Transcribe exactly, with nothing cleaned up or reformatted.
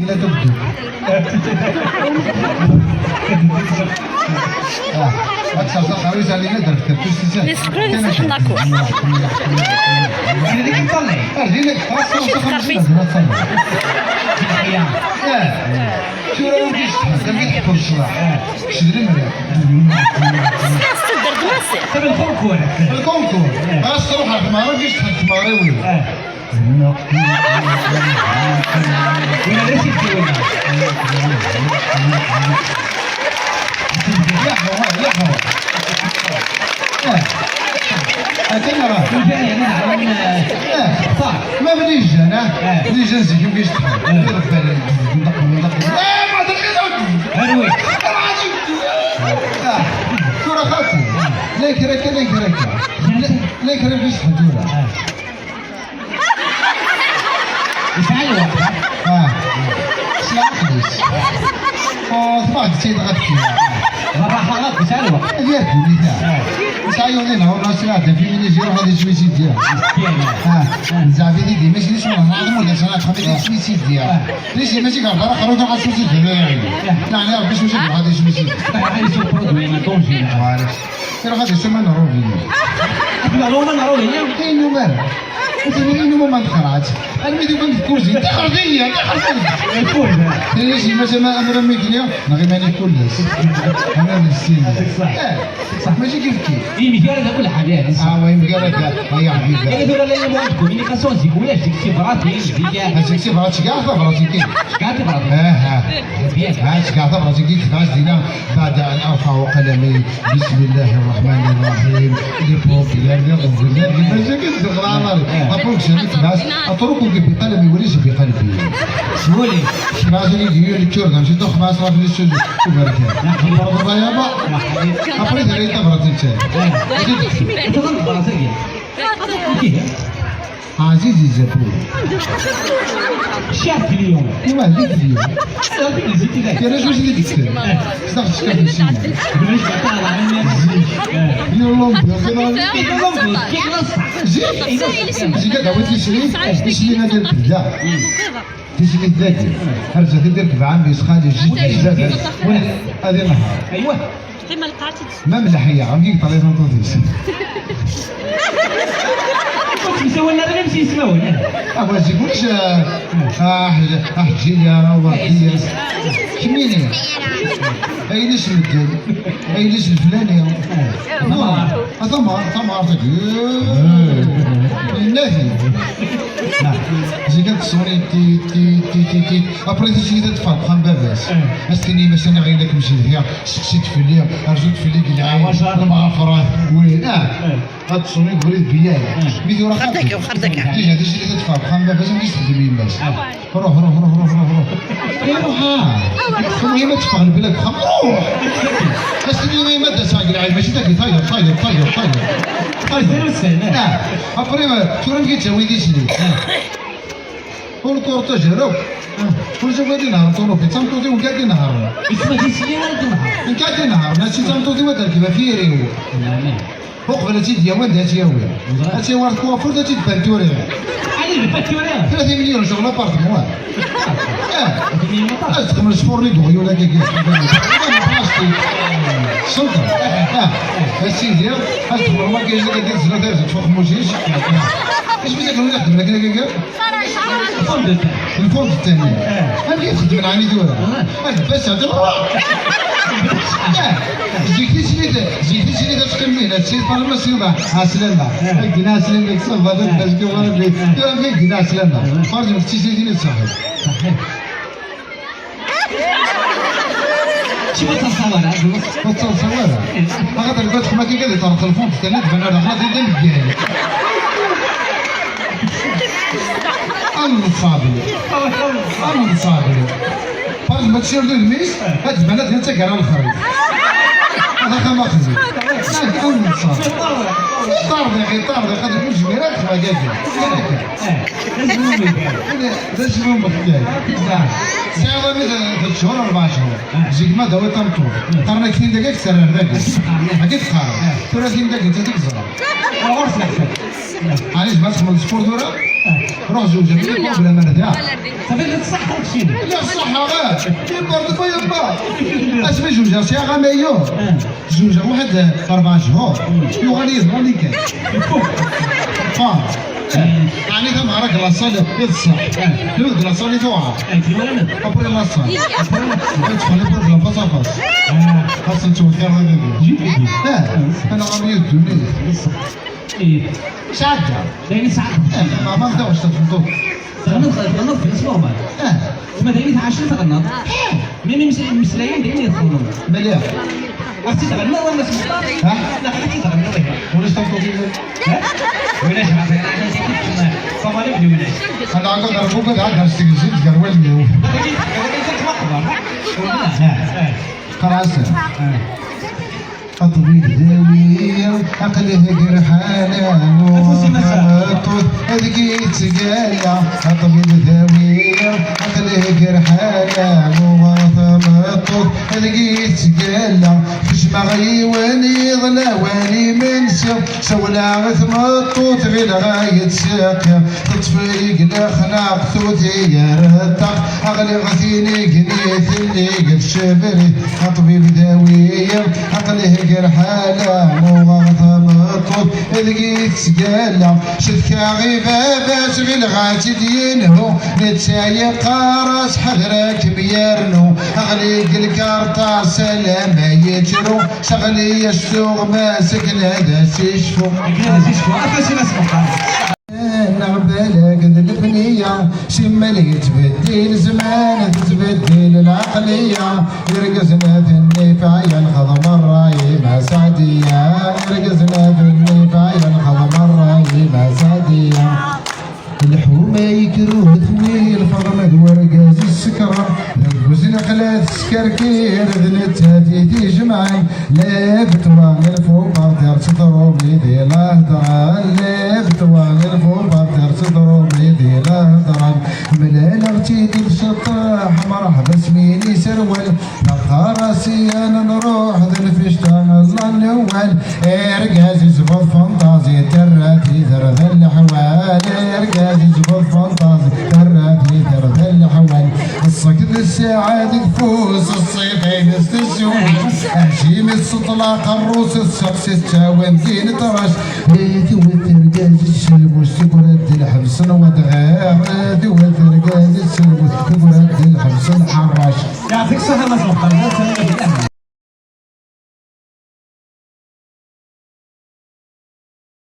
Ila tubdu. Ah, ad tserseḍ aqerru-s ar dinna, ad d-terfed tafsut. Nessekra di ṣṣeḥ n lakur. Ar dinna i yeṭṭalay. Ar dinna i yeṭṭalay. Acu teqqar-it? Ah, tura ur d-yecḍeḥ, d amek i tḥekkuḍ ccḍeḥ. Kečč d lemmer. Xas tudert Massi. Lkunkur. Lkunkur. Ɣas truḥ ɣer tmeɣra, ur d-yecḍeḥ deg tmeɣriwin. Ula d acu yettwali. Yeḥwa, yeḥwa. Eh. Akken ara. Eh. Ma bni jjan, ah. Bni jjan zik, yemgi jjan. Iḍebbalen. Ndaq, ndaq. Eh, ma taqilod. Arwi. Ah. Tura xati. La kra kan, la kra kan. La kra kan. Yesɛa lweqt. Ah. Sɛiɣ fell-as. Oh, tebɣa ad tt-id-ɣef kra. Berraḥa akk, yesɛa lweqt. Ad yargu nita. Ah. Yesɛa yiwen inaw, neɣ sɛiɣ da fimini, ziruḥ ad iswi sidi. Meskin. Ah. Zeɛbi di dima, sini suma, neɣ ɣaḍi mur d-asana, txaḍi iswi sidi. Ah. Di sima, si ɣer berra, xaruta, xas iswi sidi. Ah. Yeɛni, Rebbi iswi sidi, ɣaḍi iswi sidi. Ah, iswi produit, un danger. Voilà. Iruḥ ad isuma n Robinho. Tebɣa Roma n Robinho? Ay numar. Atan ay numar ma tqerɛet. Almi d-ukan deg kuzin. Tixerdi-yi, tixerdi-yi. Lful. Tayri-s yemma sama amra mi kniɣ, neɣ iman-ik kulles. Amra d sin. Ṣṣeḥ. Eh, ṣṣeḥ, mačči kif kif. Yemgarad akk lḥal, eh, ṣṣeḥ. Ah, wa yemgarad, ay aḥbib. Ala tura la yemɣan deg communication, zik ulac, zik tibratin, zik. Ah, zik tibratin, zik tabrat-agi. Zik tibratin. Ah, ah. Bien. Ah, zik tabrat-agi, tebɛet dinna. بعد أن أرفع قلمي، بسم الله الرحمن الرحيم. لي بروبليم، لي بروبليم، لي مشاكل ديال العمر. أقول لك شنو تبعث؟ أتركك بقلمي وليس بقلبي. شمعة لي ديو لي كيور دام شي تو خمعة صافي لي سوزو. تبارك الله. تبارك الله يابا. أبري داري تبرت انت. عزيزي الزبون. شاف اليوم. ايوا، هذيك اليوم. هذيك الزيت اللي كاين. كاين شويه ديك السنه. صدق شكون الشيء؟ بلاش تعطى على عيني. زيت. آه. يلا، نبدا. كيف نص؟ زيت. زيت، هذا هو تيسلي. تيسلي هذا البلده. تيسلي الذاكر. خرجت تدير كبعان بيسخالي جيت بزاف. هذه النهار. ايوه. قيمة القاتل. ما ملح هي، عم يقطع لي زونطوفيس. كنت مسوي لنا غير مسي يسمعوا. أبغى تجيبونيش، آه، آه، آه، جيليا، وردية. كميني. أين اسم الدين؟ أين اسم الفلاني؟ ثمار، ثمار، ثمار. النهي. زي كانت تصوني تي، تي، تي، تي، تي. أبري تجي تدفع بخام باباس. أستني مثلا غير لك مشي هي. سقسيت فيا، رجوت فيا كاع. آه، واش هاد؟ المغافرة. وين؟ آه. آه. هاد الصوني بريد بيا. آه. ميدي ورا خاطري. خاطرك، خاطرك. ديجا، ديجا اللي تدفع بخام باباس، ما كاينش تخدم يماس. آه. روح، روح، روح، روح، روح، روح. روح، آه. المهم تدفع البلاد بخام، روح. بس المهم ما داس على العين، ماشي داك، طيب، طيب، طيب، طيب. طيب. زيرو سنة. آه. أبري ما، شو راه مشيت وين ديتني؟ آه. والكورتاج هرب. كل شيء غادي نهار، طوروبي، تمطوطي وقاعد نهار. اسمه شي سيارة نهار. قاعد نهار، ماشي تمطوطي ما دار كيما في ريو. نعم. وقبل تيديا وين دات ياوي؟ هاتي ورا الكوافور، هاتي البانتوري. علي البانتوري. ثلاثين مليون شغل ابارتمون. اه. ثلاثين مليون ابارتمون. تخمر سبور لي دوغيو لا كيكي. بلاستيك. سلطة. اه. السيدي، هاد تخمر ما كاينش، كدير زنا داير فوق موجيش. اش بغيتي نقول لك هنا كده كده؟ الفوند الثاني. الفوند الثاني. آه. انا كنت خدمت عندي دورة. آه. آه، بس هذا هو. آه. زيكي سيدي، زيكي سيدي، تقول لي لا، سير فرما سير بقى. عسلامة. آه. قلنا عسلامة، صافي، هذا آه. باش كيف أنا بغيت. آه. قلنا عسلامة. آه. فرج مختي سيدي صاحب. صحيح. شي ما تصور، ها؟ ما تصور. هذا البيت ما كي قال لي طرق الفون، تستنى تبان على خلاص يدير الجاهل. الصابي. الصابي. باش ما تشير دو الميس، هاد البنات هي تاكل على الخريف. هذا كما خزي. هاد الصابي. طار دقي، طار دقي، هذا كل جميلات ما جاكي. اه، لازم نبدا. لازم نبدا. سي عظمي ثلاث شهور، أربع شهور. زيك ما داوي تمطو. قرنا كثير دقيق سر الرقم. هكي تقارن. ثلاثين دقيقة تديك زرا. علاش ما تخمم سبور دورا؟ Ruḥ zewǧ, mais pas problème ara da. Safi, la tṣeḥḥa keččini. La tṣeḥḥa, eh. Yemma, d yemma. Asmi zewǧeɣ, sɛiɣ amayu. Eh. Zewǧeɣ waḥed rebɛa cchur. Yuɣal yid-neɣ kan. Fa. Ɛni tameɣra deg laṣal iḍsa. Deg laṣal i tuɣa. Après laṣal. Tfexli pour la face à face. Xas nettwekkiṛ d baba. Eh, ana ɣer yid ddunit. Sɛedda. D ayen i sɛedda. Eh, ma ma ntaɣ s tfenṭut. Tɣenneḍ, tɣenneḍ fell-as normal. Eh. Ma d ayen i tɛaceḍ tɣenneḍ. Eh. Mi mi mmeslayen d ayen i txedmeḍ. Mliḥ. Ad tt-id-tɣenneḍ wala s Muxtar? Ha? Neɣ ad tt-id-tɣenneḍ ihi? Ulac tameṭṭut-inu. Eh? Ulac, ɣef ayen ɛni zik i txedmeḍ. Faḍal ibn ulac. Ana ɛeggeḍ Rebbi ad ɛeddaɣ s tegzimt gar wallen-iw. Wagi, wagi d ttwaxbar, ha? Eh. Eh. Qerɛsen. Eh. Aṭbib dawi, aql-i deg rḥala, tameṭṭut ad k-yettgalla. Aṭbib dawi, aql-i deg rḥala, uɣer tameṭṭut ad k-yettgalla. Kecmeɣ yiwen yiḍ lawan imensi, sawleɣ i tmeṭṭut ɣileɣ ad yettseqqi. Teṭṭef-iyi lexnaq, tewwet-iyi ar ṭṭaq, ɣliɣ tinigni, tinigni tcebri. Aṭbib dawi, aql-i deg rḥala, uɣeɣ tameṭṭut deg-i tettgalla. Cetkaɣ i baba-s, ɣileɣ ad tt-id-yenhu, netta yeqqar-as ḥader ad kem-yernu. Ɣli deg lkarṭa, salam ay yettru, seɣli-yas tuɣmas akken ad as-icfu. Akken ad as-icfu, afas-in asmeqqar. Neɣ balak d lebniya, simmal yettbeddil zzman, tettbeddil lɛeqliya. Irgazen ad nnifɛen xedm ṛṛay ma Seɛdiya, irgazen ad nnifɛen xedm ṛṛay ma Seɛdiya. Lḥuma yekrut mi lferma d urgaz yessekran, deg uzneq la teskerkir, d nettat i t-ijemɛen. Lève-toi, il faut partir, teḍrumi di lehḍra. Lève-toi, il faut partir, teḍrumi di lehḍra. Mlaleɣ-tt-id d cṭeḥ, mreḥba s win iserwal. Neqqar-as yan nruḥ d lfecṭa, la newwal. Argaz yesbeḍ fantazi, terra-t-id rdan leḥwal. Argaz yesbeḍ fantazi, terra-t-id rdan leḥwal. Ṣṣek d ssaɛa deg ufus, ṣṣifa-ines tezzummez. Acimi tseṭṭel aqerru-s, tesseqsi ttawam din ṭrac. Tiwet argaz s lmus, tegra-d lḥebs n wedɣir. Tiwet argaz s lmus, tegra-d lḥebs n ḥerrac. Yeɛṭik ṣṣeḥḥa, ma tmeqqar, d asemmiḍ.